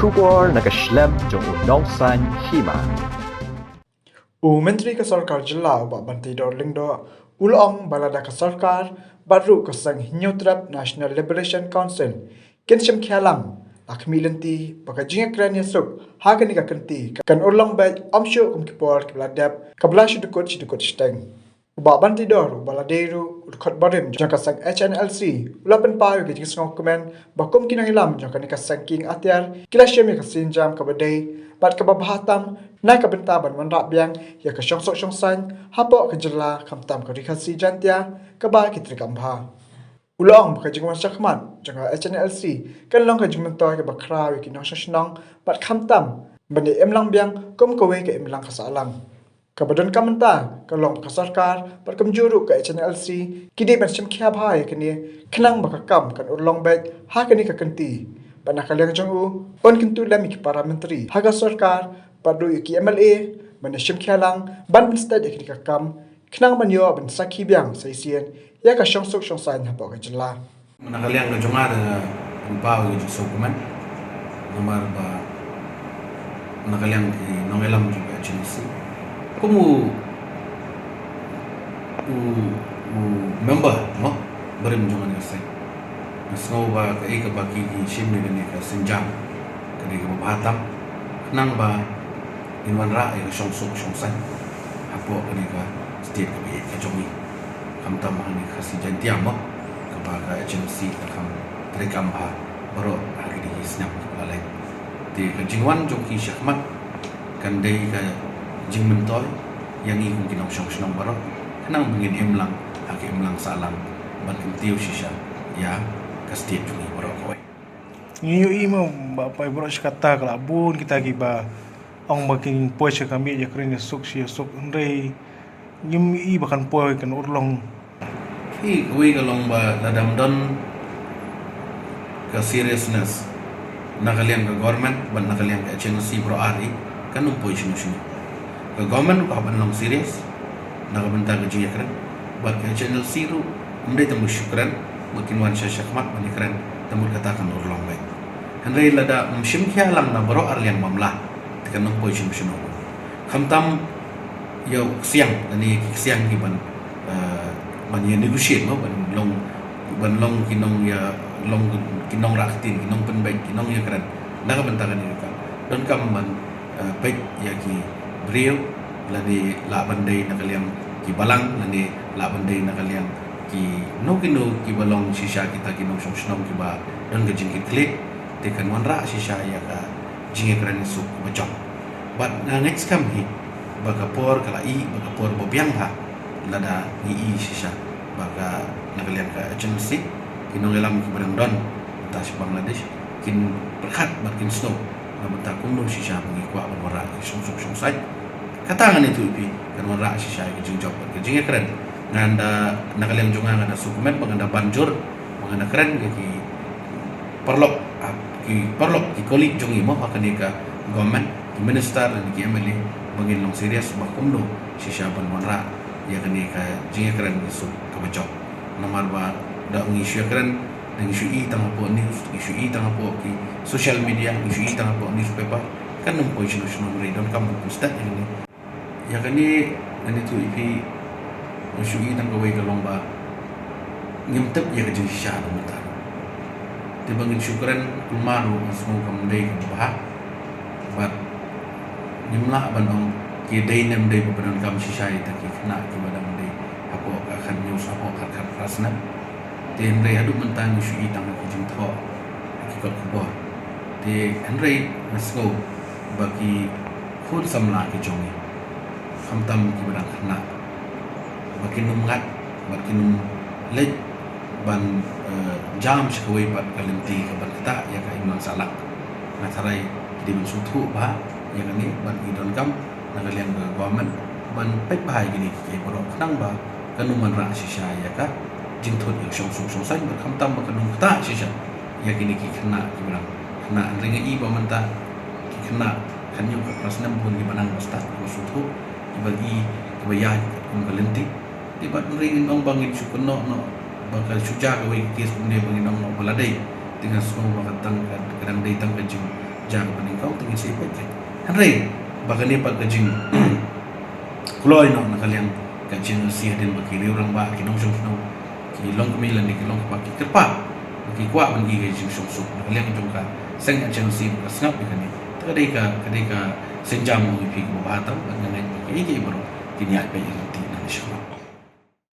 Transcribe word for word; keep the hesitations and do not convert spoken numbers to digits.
Khubor na ka shlem jong u Nongsaiñ Hima. U Myntri ka Sorkar Jylla u Bah Banteidor Lyngdoh u la ong ba lada ka sorkar bad ruh ka seng Hynñiewtrep National Liberation Council kin shim khia lang, la khmih lynti ba ka jingïakren ïasuk ha kane ka kynti kan urlong beit, ym shuh kum ki por kiba la dep kaba la shu dkut shu dkut shiteng. U Bah Banteidor uba la dei ruh u dkhot barim jong ka seng H N L C u la pynpaw ïa ka jingsngewkmen ba kum ki nongïalam jong kane ka seng kieng atiar ki la shim ïa ka sienjam kaba dei bad kaba bha tam na ka bynta ban wanrah biang ïa ka shongsuk shongsaiñ hapoh ka jylla, khamtam ka Ri Khasi Jaiñtia kaba ki treikam bha. U la ong ba ka jingwan shakhmat jong ka H N L C kan long ka jingmyntoi kaba khraw ïa ki nongshong shnong bad khamtam ban ïa imlang biang kum kawei ka imlang ka sahlang. Kaba donkam mynta ka long ba ka sorkar bad kumjuh ruh ka H N L C ki dei ban shim khia bha ïa kane, khnang ba ka kam kan urlong beit ha kane ka kynti. Bad na ka liang jong u, un kyntu lem ïa ki para myntri ha ka sorkar bad ruh ïa ki M L A ban ïa shim khia lang ban pynstet ïa kane ka kam, khnang ban ïoh ban sakhi biang sa shisien ïa ka shongsuk shongsaiñ hapoh ka jylla. Na ka liang ka jong nga, da pynpaw ïa ka jingsngewkmen namar ba na ka liang ki nongïalam jong ka H N L C, kum u, u, u member, mo, barim jong kane ka seng, nga sngew ba kaei kaba ki, ki shim ïa kane ka sienjam ka dei kaba bha tam, khnang ba ngin wanrah ïa ka shongsuk shongsaiñ hapoh kane ka state kaba ïeit ka jong ngi, khamtam hangne Khasi Jaiñtia, mo, kaba ka H N L C ka kham treikam bha baroh ha kine ki snem kiba la leit. Te ka jingwan jong ki shakhmat kan dei ka jingmyntoi ïa ngi kum ki nongshong shnong baroh, khnang ba ngin imlang ha ka imlang sahlang ban kyntiew shisha ïa ka state jong ngi baroh kawei. Ngi ïohi mo, ba poi baroh shi katta ka la bun kita kiba ong ba kin poi sha ka miej ïakren ïasuk shi ïasuk, hynrei ngim ïohi ba kan poi kan urlong. Phi, kawei ka long ba lada ym don ka seriousness na ka liang ka government bad na ka liang ka H N L C baroh ar, kan ym poi shano shano. Ka government ka hap ban long serious na ka bynta ka jingïakren, bad ka H N L C ruh ym dei tang ba shu kren, ba kin wan sha shakhmat ban ïakren, tang ba kata kan urlong beit. Hynrei lada ym shim khia lang na baroh ar liang mamla, te kan ym poi shano shano. Khamtam ïa u ksiang lane ki ksiang ki ban, eh, ban ïa negotiate, mo, ban long, ban long ki nong ïa, long ki nongrah ktien, ki nongpynbeit, ki nongïakren na ka bynta kane ka kam. Donkam ban, eh, peit ïa ki briew, lane lah ban dei na ka liang ki balang, lane lah ban dei na ka liang kino kino kiba long shisha kita ki nongshong shnong kiba don ka jingkitkhlieh, te kan wanrah shisha ïa ka jingïakren ïasuk kaba jop. Bad nga ngeit skhem hi ba ka por ka la ïeh, ba ka por ba biang ha, lada ngi ïeh shisha ba ka, na ka liang ka H N L C, ki nongïalam kiba dang don mynta sha Bangladesh kin pyrkhat bad kin sngew na bynta kumno shisha ba ngi kwah ban wanrah ïa ka shongsuk shongsaiñ. Kata ngan ïathuh ïa phi, kan wanrah shisha ïa ka jingjop bad ka jingïakren. Ngan da, na ka liang jong nga, ngan da sngewkmen bad ngan da ban jur bad ngan da kren ïa ki paralok, ah, ki paralok, ki colleague jong ngi, mo, ha kane ka government, ki minister lane ki M L A, ba ngin long serious ba kumno shisha ban wanrah ïa kane ka jingïakren ïasuk kaba jop. Namar ba da ngi shu ïakren, da ngi shu i tang hapoh news, ngi shu i tang hapoh ki social media, ngi shu i tang hapoh newspaper, kan ym poi shano shano, hynrei donkam ban pynstet ïa kane. Ïa kane ngan ïathuh ïa phi, nga shu i tang kawei ka long ba ngim tip ïa ka jingshisha na mynta. Te ba ngin shu kren kumno ruh nga sngew kam dei kaba bha. Bad ngim lah ban ong ki dei ne ym dei, ba pyndonkam shisha ïa kita ki khynnah kiba dang dei hapoh ka khathynñiew, hapoh khat, khatphra snem. Te hynrei haduh mynta ngi shu i tang ha ki jingthoh ha ki kot khubor. Te hynrei nga sngew ba ki khun samla ki jong ngi, khamtam kiba dang khynnah, ba kin ym ngat bad kin ym leit ban, eh, jam sha kawei pat ka lynti kaban ktah ïa ka imlang sahlang. Nga tharai ki dei ban sngewthuh bha ïa kane bad ngi donkam na ka liang ka government ban peit bha ïa kine kiei kiei baroh khnang ba kan ym wanrah shisha ïa ka jingthut ïa ka shongsuk shongsaiñ bad khamtam ba kan ym ktah shisha ïa kine ki khynnah kiba dang khynnah. Hynrei nga i ba mynta ki khynnah khathynñiew, khatphra snem bun kiba nang ba stad, kiba sngewthuh, kiba i, kiba ïaid kum ka lynti. Te bad hynrei ngin ong ba ngin shu kynnoh noh ba ka shu jia kawei ka case kumne, ba ngin ong noh ba la dei. Te nga sngew ba ka tang ka, ka dang dei tang ka jing, jaka pynïeng kong, te ngin sa ïa peit. Hynrei ba kane pat ka jingkloi noh na ka liang ka H N O C hadien ba ki riew rangbah, ki nongshong shnong, ki longkmie lane ki longkpa ki kyrpad ba ki kwah ban ïoh ka jingsngewsuk na ka liang jong ka seng H N O C ba ka sngap ïa kane. Te ka dei ka, ka dei ka sienjam ong ïa phi kaba bha tam, bad nga ngeit ba kiei kiei baroh kin ïaid beit ïa lynti na ka shnong.